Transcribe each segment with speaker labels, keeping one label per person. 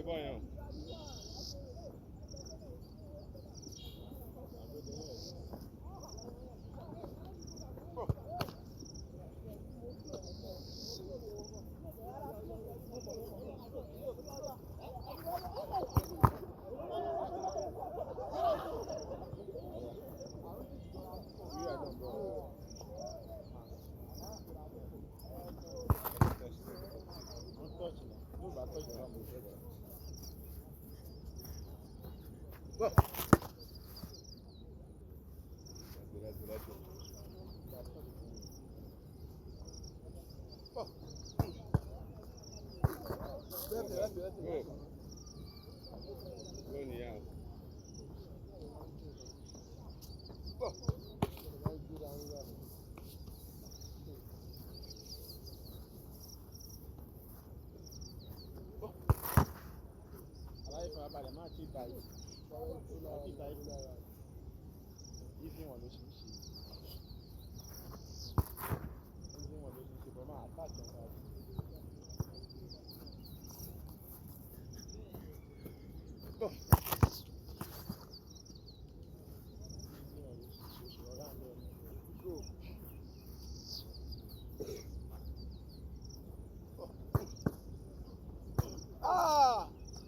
Speaker 1: Play ball yẹn o.
Speaker 2: Wọ́n tọ́ọ̀ṣì náà yóò bá tọ́ọ̀ṣì náà mo fẹ́ gbà.
Speaker 1: Let's go, let's go, let's go. Go. Go nìyẹn o.
Speaker 2: Aláyé farabalẹ̀, má ti bá yìí, má ti bá yìí. Easy one ló ṣe ń ṣe. Easy one ló ṣe ń ṣe bọ́ máa attack ẹ̀ dáadáa. Easy one ló ṣe ń ṣe, oṣù ọ̀rá ń lọ ní. Go.
Speaker 3: Ah!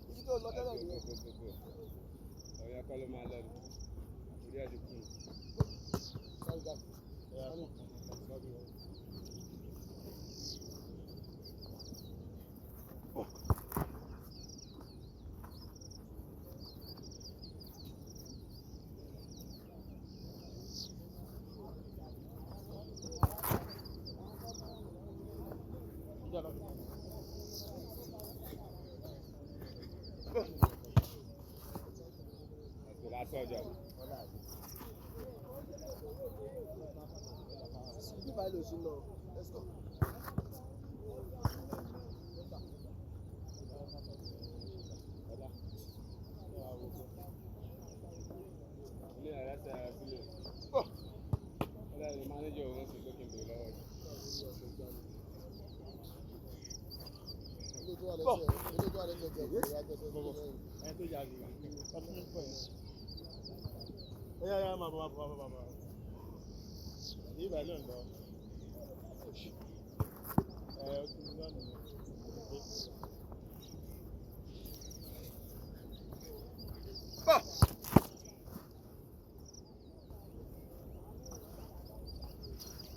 Speaker 3: Ibi tó lọ tẹ́lẹ̀
Speaker 1: Go,
Speaker 3: nìyẹn.
Speaker 1: go, go, go, go. Ọ̀yá kọ́ ló máa lọ ní. Orí ẹ̀ ti kú.
Speaker 3: Sorry, guys.
Speaker 2: Ẹ̀yà kan kan kan. Ìjà lọ.
Speaker 1: Let's go, last ọjọ́.
Speaker 2: Ọlá àbí.
Speaker 3: Ibi báyìí ló ṣe lọ. Let's go.
Speaker 2: Ọlá. Ẹ wá wo bọ́.
Speaker 1: Ilé ẹ̀rẹ́ tẹ ẹ sílẹ̀. Ọlá ẹni mánéjì òun sì pé kí n bèrè lọ́wọ́ rẹ̀.
Speaker 3: Ilé tó wà lẹ́sẹ̀, ilé tó wà lẹ́sẹ̀ tẹ̀ kò wá gbẹ́sẹ̀ sí lẹ́yìn.
Speaker 2: Ẹni tó yà lù ọtún ní pọ̀ yẹn. Ó yá yá, máa bọ̀, máa bọ̀, máa bọ̀, máa bọ̀. Ìbà ló ń lọ.